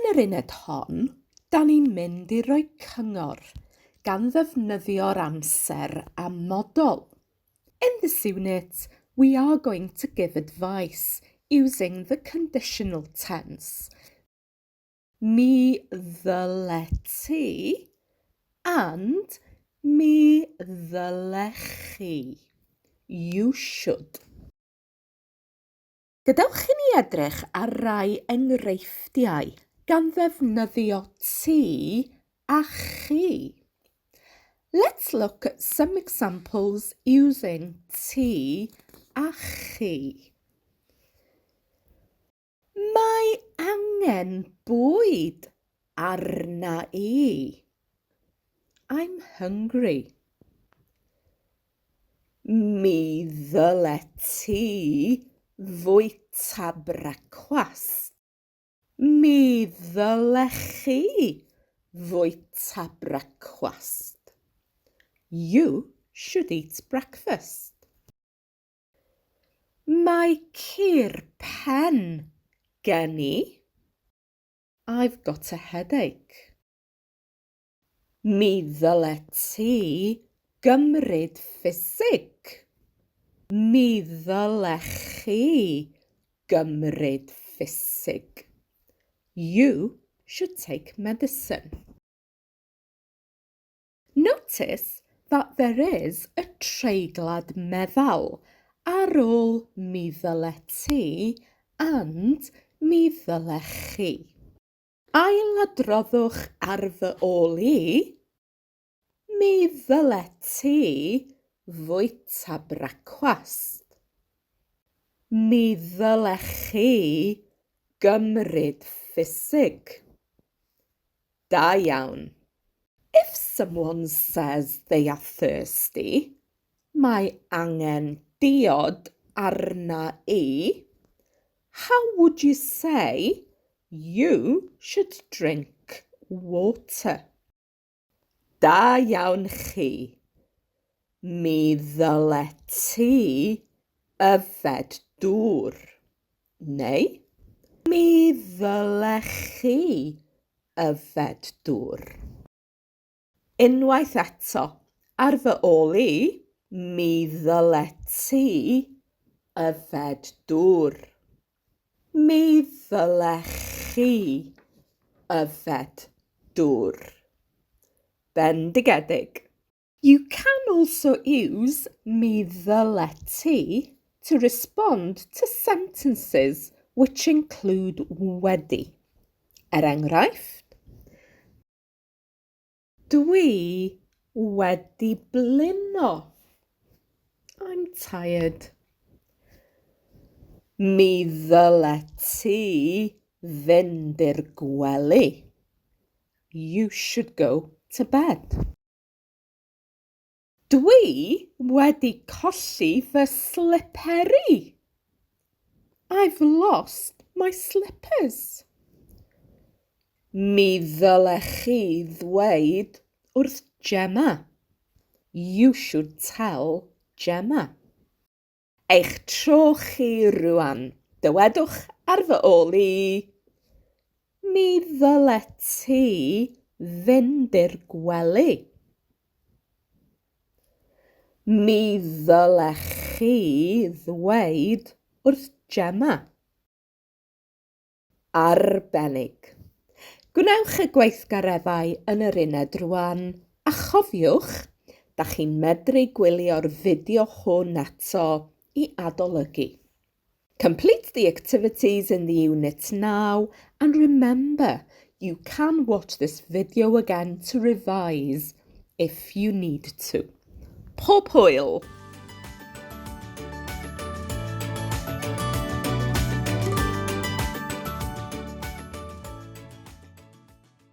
Yn yr uned hon, da ni'n mynd i roi cyngor gan ddefnyddio'r amser amodol. In this unit, we are going to give advice using the conditional tense. Mi ddyle ti and mi ddyle chi. You should. Gadewch i ni edrych ar rai enghreifftiau gan ddefnyddio ti a chi. Let's look at some examples using ti a chi. Mae angen bwyd arna i. I'm hungry. Mi ddylet ti fwyta brecwast. Mi ddylech chi fwyta brecwast. You should eat breakfast. Mae cur pen gen i. I've got a headache. Mi ddylet ti gymryd ffisig. Mi ddylech chi gymryd ffisig. You should take medicine. Notice that there is a treiglad meddal ar ôl mi ddylet ti and mi ddylech chi. Ailadroddwch ar fy ôl i, Mi ddylet ti fwyta brecwast. Mi ddylech chi gymryd ffisig. Da iawn. If someone says they are thirsty, mae angen diod arna i, how would you say you should drink water? Da iawn chi. Mi ddylet ti yfed dŵr. Neu, mi ddylech chi yfed dŵr. Unwaith eto, ar fy ôl i, mi ddylet ti yfed dŵr. Mi ddylech chi yfed dŵr. Bendigedig. You can also use mi ddylet ti to respond to sentences which include wedi. Er enghraifft, Dwi wedi blino. I'm tired. Mi ddylet ti fynd i'r gwely. You should go to bed. Dwi wedi colli fy sliperi. I've lost my slippers. Mi ddylech chi ddweud wrth Gemma. You should tell Gemma. Eich tro chi rwan. Dywedwch ar fy ôl i. Mi ddylet ti fynd i'r gwely. Mi ddylech chi ddweud wrth Gemma. Arbennig. Gwnewch y gweithgareddau yn yr uned rwan, a chofiwch, da chi'n medru gwylio'r fideo hwn eto i adolygu. Complete the activities in the unit now and remember you can watch this video again to revise if you need to. Pob hwyl!